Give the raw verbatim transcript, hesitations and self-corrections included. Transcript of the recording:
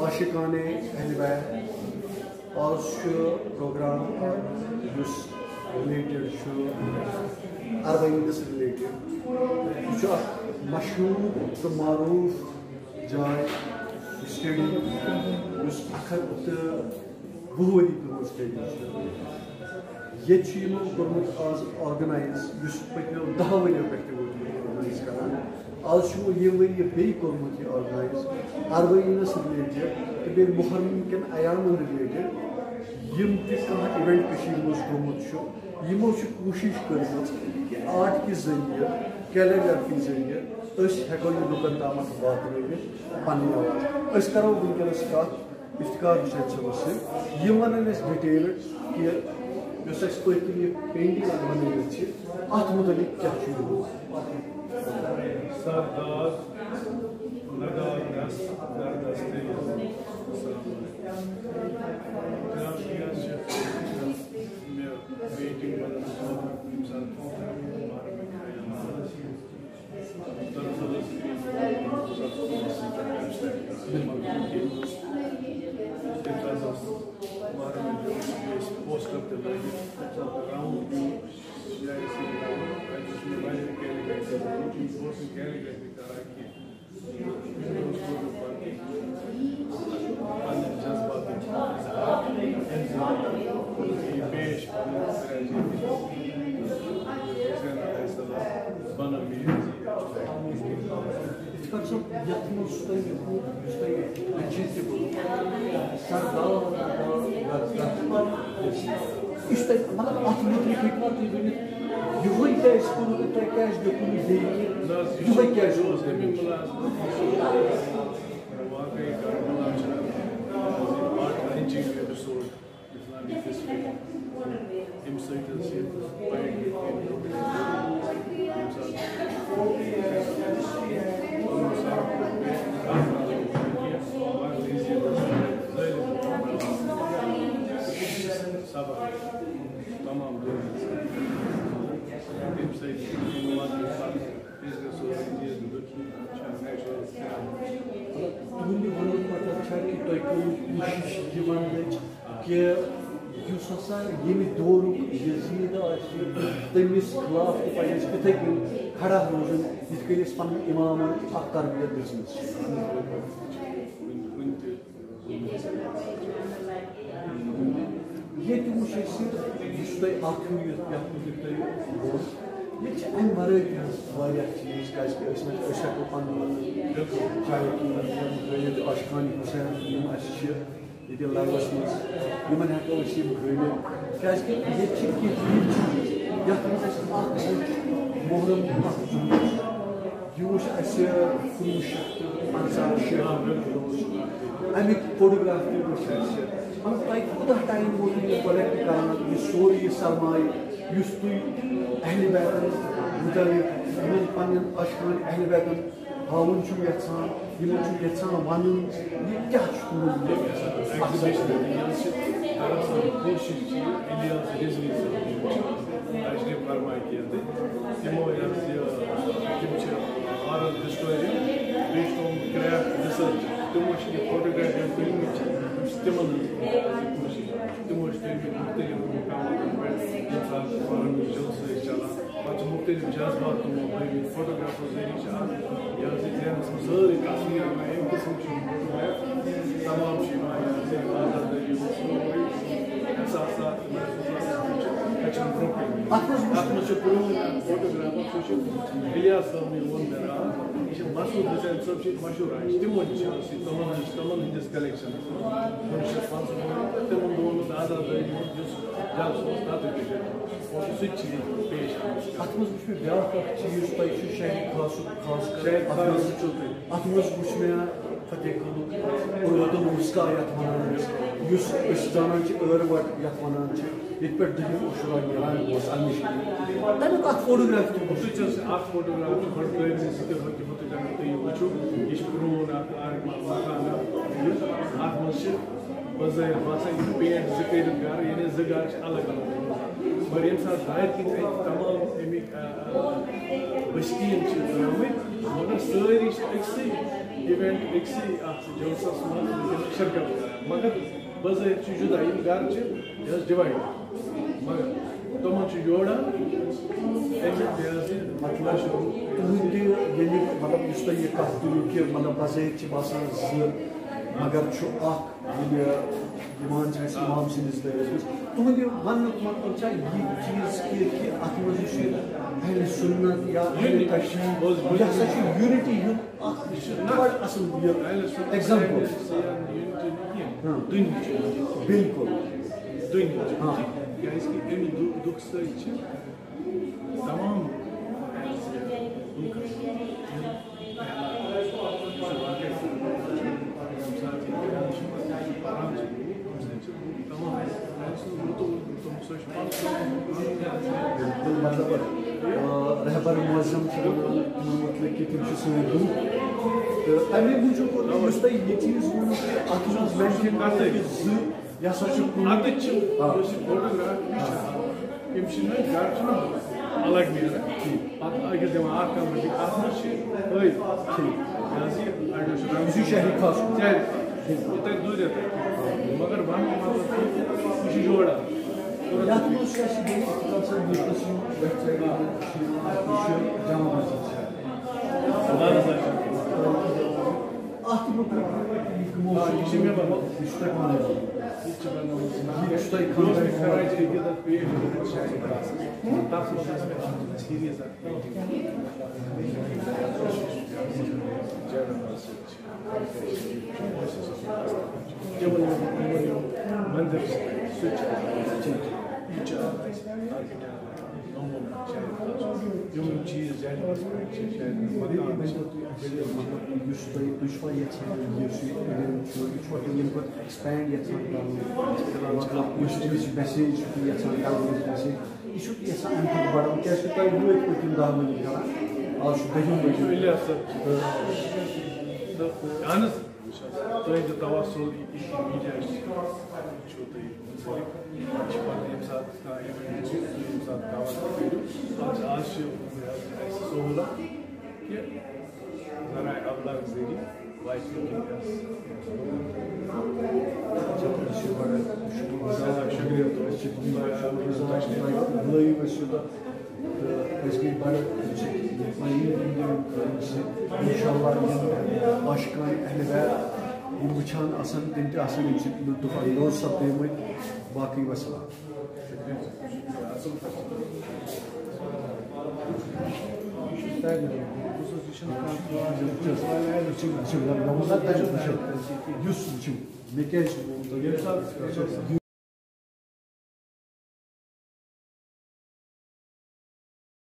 عاشقانِ اہل بیت۔ آز چھُ پروگرام یُس ریلیٹڈ چھُ اربعینس ریلیٹڈ۔ یہِ چھُ اکھ مشہوٗر تہٕ معروٗف جاے، اسٹیڈیم، یُس اکھ ہتھ تہٕ وُہ ؤری پرٛون اسٹیڈیم چھُ۔ ییٚتہِ چھُ یِمو کوٚرمُت آز آرگنایز، یُس پٔتمیو دَہو ؤریو پٮ۪ٹھ تہِ ووت یِمو آرگنایز کران۔ آز چھُ وۄنۍ یہِ ؤری یہِ بیٚیہِ کوٚرمُت یہِ آرگنایز اربعینس ریلیٹڈ تہٕ بیٚیہِ محرم کٮ۪ن ایامن ریلیٹڈ۔ یِم تہِ کانٛہہ ایونٹ کٔشیٖرِ منٛز گوٚمُت چھُ، یِمو چھِ کوٗشِش کٔرمٕژ کہِ آرٹ کہِ ذٔریعہٕ، کیلیگرافی ذٔریعہٕ أسۍ ہٮ۪کو یہِ لُکن تامَتھ واتنٲوِتھ پنٕنۍ آواز۔ أسۍ کرو وٕنکیٚنس کتھ افتخار حسین صٲبس سۭتۍ۔ یِم ونن اَسہِ ڈیٹیل کہِ یۄس اَسہِ پٔتۍ کِنۍ یہِ پینٹنگ اکھ بنٲومٕژ چھِ، اتھ متعلق کیٛاہ چھُ یِہُنٛد؟ سردار ندار دس دردس تیز۔ السلام علیکم۔ جناب، یہِ حظ چھِ مےٚ پینٹنگ بنٲومٕژ، ییٚمہِ ساتہٕ محرم خیام۔ پوسٹر تہِ لٲگِتھ، تَمہِ ساتہٕ راوُنٛڈ پیوٚو، یہِ آیہِ سۭتۍ راوُنٛڈ۔ اَتہِ وٕچھ مےٚ واریاہ کیلیٖگرٛافی، بہٕ اوسُس نہٕ کیلیٖگرٛافی کران کینٛہہ۔ مےٚ اوس کوٚرمُت پَنٕنۍ، پَنٕنٮ۪ن جذباتَن ہُنٛد اِظہار، اَمہِ ذٔریعہٕ کوٚرُس بہٕ یہِ پیش پنٛنٮ۪ن خۄدایَن حسین علیہ السلام بنٲو مےٚ یہِ۔ افتخار صٲب، یَتھ منٛز تۄہہِ یہِ، یُس تۄہہِ اَمہِ چیٖز تہِ کوٚروٕ، سردار، یُس تۄہہِ، مطلب، اَتھ مُتعلِق ہیٚکِوا تُہۍ ؤنِتھ، یِہوٚے کیٛازِ کوٚروٕ تۄہہِ، کیٛازِ لیوٚکھوٕ نہٕ بیٚیہِ کینٛہہ؟ یِہوٚے کیٛازِ اوس تَمہِ واقعی کارملا چھِ آرٹ اینڈ چیٖز ایپیسوڈ۔ اسلامک ہسٹری، اَمہِ سۭتۍ حظ چھِ پویٹری ییٚمہِ ساتہٕ سبق تمام دُنیاہَس، اَمہِ سۭتۍ چھِ یِوان أسۍ گژھو یہِ دُکھی، چھا نیچرل کران۔ مطلب، تُہُنٛد یہِ وَنُن مطلب چھا کہِ تۄہہِ کٔرِو کوٗشِش یہِ وَننٕچ کہِ یُس ہسا ییٚمہِ دورُک یزید آسہِ، تٔمِس خلاف تہِ پَزِ اَسہِ تِتھَے کٔنۍ کھڑا روزُن، یِتھ کٔنۍ اَسہِ پَنُن اِمامَن اَکھ تربیت دِژمٕژ چھِ۔ کُنہِ، کُنہِ تہِ ییٚتہِ وٕچھ اَسہِ، یُس تۄہہِ اَکھ ہیوٗ یَتھ، یَتھ مُتعلِق تۄہہِ ووٚن، ییٚتہِ چھِ اَمہِ وَرٲے تہِ حظ واریاہ چیٖز، کیٛازِکہِ أسۍ نہ، أسۍ ہٮ۪کو پَنُن چاہے کہِ یِم گٔے ییٚتہِ عاشقانِ حسین، یِم اَسہِ چھِ ییٚتہِ لایوَس منٛز، یِمَن ہٮ۪کو أسۍ یِم گٔنِتھ، کیٛازِکہِ ییٚتہِ چھِ کینٛہہ تِم چیٖز، یَتھ منٛز اَسہِ اَکھ وٕچھ محرم اَکھ جُمعہ، یہِ وٕچھ اَسہِ کُنوُہ شیٚتھ تہٕ پنٛژاہ شیٹھ۔ اَمِکۍ فوٹوگراف تہِ وٕچھ اَسہِ۔ مطلب، تۄہہِ کوٗتاہ ٹایم ووتوٕ یہِ کۄلیکٹ کران، یہِ سورُے یہِ سرمایہِ، یُس تُہۍ اہلِ بیتَن مُتعلِق، یِمَن پنٛنٮ۪ن عاشقانِ اہلِ بیتَن ہاوُن چھُو یَژھان، یِمَن چھُو یَژھان وَنُن، یہِ کیٛاہ چھُ تُہُنٛد یہِ مقصد؟ ایگزیبِشن یہِ حظ چھِ دراصل کوٗشِش چھِ الیاس رضوی صٲب تشریف فرما کینٛہہ تہٕ تِمو یہِ حظ یہِ، تِم چھِ آرل ہسٹورین، بیٚیہِ چھِ تِم کرٛیفٹ ریسرچر، تِمو چھِ یہِ فوٹوگرافی تُلمٕتۍ چھِ، یِم چھِ تِمن ہٕنٛز کوٗشِش۔ تِمو چھِ تُلمٕتۍ مُختٔلِف مُقاماتن پٮ۪ٹھ، ییٚمہِ ساتہٕ محرمٕچ جلسہٕ ٲسۍ چلان، پَتہٕ چھِ مُختٔلِف جذبات تِمو ہٲومٕتۍ۔ فوٹوگرافو ذٔریعہٕ چھِ اَتھ، یہِ حظ یہِ ذہنَس منٛز سٲرٕے تصویر یِوان، اَمہِ قٕسمٕکۍ چھِ یِم فوٹوگراف تمام چھِ یِوان، یہِ حظ یہِ آزاد دٔلیٖل، سورُے احساسات، محسوٗسات، یِم چھِ اَتہِ چھِ برٛونٛہہ کَنہِ۔ اَتھ منٛز وٕچھ اَتھ منٛز چھِ پرٛون اَکھ فوٹوگراف اَکھ، سُہ چھُ الیاس صٲبنٕے ووٚن مےٚ راتھ، یہِ چھِ مسعود حسین صٲب چھِ ییٚتہِ مشہوٗر، یہِ چھِ تِمَن نِش، یہِ حظ یہِ تِمَن ہٕنٛدِس کلیکشنَس منٛز، کُنوُہ شیٚتھ پانٛژھ وُہ، تِمَن دۄہَن اوس آزاد دٔلیٖل یُس جلسہٕ اوس تَتھ رِلیٹڈ۔ اور سُہ تہِ چھِ ییٚتہِ پیش کران۔ اَتھ منٛز وٕچھ مےٚ بیٛاکھ اَکھ چیٖز، تۄہہِ چھُ شاہد خاصُک خاص کر شاہد اَتھ منٛز، خاص وٕچھِو تُہۍ۔ اَتھ منٛز وٕچھ مےٚ فتح خانُک عروة الوثقیٰ یَتھ وَنان ٲسۍ، یُس أسۍ زانان چھِ ٲروَٹ یَتھ وَنان چھِ، ییٚتہِ پٮ۪ٹھ دٔہِم عاشورہ نیران اوس اَمہِ نِش۔ تَمیُک اَکھ فوٹوگراف تہِ وٕچھ۔ سُہ چھِ اَسہِ اَکھ فوٹوگراف چھُ گۄڈٕ کٲفی سُہ تہِ ہُہ تہِ ہُہ تہِ کران تُہۍ یہِ وٕچھِو، یہِ چھُ پرٛون اَکھ آرٹ مکان اَکھ۔ اَتھ منٛز چھِ بظٲہِر باسان یہِ پینٹ زٕ کٔرِتھ گرٕ، یعنی زٕ گرٕ چھِ الگ الگ۔ مگر ییٚمہِ ساتہٕ دارِ کِنۍ اَتہِ تمام اَمِکۍ، آ، آ، بٔسکیٖن چھِ درٛامٕتۍ، مگر سٲری چھِ أکسٕے ایونٹ أکسٕے اَتھ جلسس منٛز وٕنکیٚنَس شرکت کران، مگر بظٲہِر چھِ جُدا، یِم گرٕ چھِ، یہِ حظ ڈِوایڈ، مگر تِمن چھُ یورٕ اَمہِ بیٚیہِ حظ یہِ مطلب، تُہٕنٛدِ ییٚمہِ، مطلب، یُس تۄہہِ یہِ کَتھ کٔرِو کہِ، مطلب، بظٲہِر چھِ باسان زٕ، مگر چھُ اَکھ، ییٚلہِ یِوان چھِ اَسہِ اِمام سٕنٛدِس دٲیرَس منٛز، تُہٕنٛدِ وَننُک مطلب چھا یہِ چیٖز کہِ، کہِ اَتھ منٛز یُس یہِ اہلِ سُنت یا اہلِ تشیع، یہِ ہسا چھُ یوٗنِٹی ہُنٛد اکھ بڑٕ اصل یہِ ایگزامپل۔ ہاں۔ بِلکُل۔ ہاں۔ کیازِ کہِ اَمہِ دُ-، دُکھ سۭتۍ چھِ تمام لُکھ یِم بِلکُل، مطلب، آ، رہبر معظم چھِ وَنان تِمَن مُتعلِق کہِ تِم چھِ سٲنۍ روح۔ تہٕ اَمے موٗجوٗب کوٚر مےٚ، یُس تۄہہِ یہِ چیٖز ووٚنوُ کہِ اَتھ منٛز مینشن کَرُن کہِ زٕ، یہِ ہسا چھُ کُنُے۔ اَتٮ۪تھ چھِ، آ۔ یُس یہِ فوٹوگراف یہِ چھِ، یِم چھِ نہٕ گَرٕ چھِ نہ الگ نیران۔ ٹھیٖک۔ پَتہٕ أکِس دِوان اَکھ کَمرٕ، ٹھیٖک۔ اَتھ منٛز چھِ أتھۍ۔ ٹھیٖک۔ یہِ حظ یہِ اَتہِ اوس رنگ یہِ چھُ شہری خاص۔ کیٛازِ؟ ٹھیٖک۔ یہِ تۄہہِ دوٗرِتھ۔ مگر وَنُن مطلب کہِ یہِ چھُ یورٕ۔ یَتھ منٛز چھُ اَسہِ بیٚیہِ اِقبال صٲب یُس اَسہِ یِم ویب سایٹ چھِ یِوان، اَتھ منٛز چھُ جامع مسجد چھِ۔ اَتھ مُتعلِق یہِ کٕمو آ، یہِ چھِ مےٚ بنومُت۔ یہِ چھُ تۄہہِ پانَے بنومُت۔ یہِ چھُ تۄہہِ خانٛدارَس منٛز۔ تَتھ منٛز ٲس مےٚ اَتھ منٛز سیٖریٖز اَکھ۔ مندر سۭتۍ چھِ یہِ چھِ اَکھ اَسہِ آرکیٹیکٹ یِم چیٖز جہلِمَس پٮ۪ٹھ چھِ شاید مکان چھِ۔ یُس تۄہہِ، تُہۍ چھُوا یَژھان یُس یہِ ایونٹ چھُ، یہِ چھُوا تُہۍ ییٚمہِ کھۄتہٕ ایکسپینڈ یَژھان کَرُن؟ مطلب، یُس تُہۍ یُس میسیج چھُو تُہۍ یَژھان کَرُن، یُس میسیج، یہِ چھُو تُہۍ یَژھان اَمہِ کھۄتہٕ بَڑاوُن؟ کیٛازِکہِ تۄہہِ وٲتۍ پٔتِم دَہ ؤری کَران، آز چھُ دٔہِم ؤری۔ اہن حظ، تُہٕنٛدِ تَوَسُل، یہِ، یہِ میٖڈیا چھُو تُہۍ مُنسلِک۔ یہِ چھِ پَتہٕ ییٚمہِ ساتہٕ کانٛہہ ایونٹ چھُ، ییٚمہِ ساتہٕ کَوَر کٔرِو، آز، آز چھِ اَسہِ سہوٗلت کہِ ذرائع ابلاغ ذٔریعہٕ واتہِ وٕنکیٚنَس۔ شُکریہ تُہُنٛد۔ شُکریہ تُہُنٛد۔ بُلٲیِو أسۍ یوٚتَتھ۔ تہٕ أسۍ گٔے بَڑٕ اَمہِ سۭتۍ مطمئن، یِم، یِم، یِم، اِنشاءاللہ یِم عاشقان اہل بیت یِم وٕچھان آسَن، تِم تہِ آسَن اَمہِ سۭتۍ لطف اندوز سپدیمٕتۍ۔ باقٕے وسلام۔ یُس وٕچھِو، مےٚ کیٛازِ چھُ ووٚنمُت؟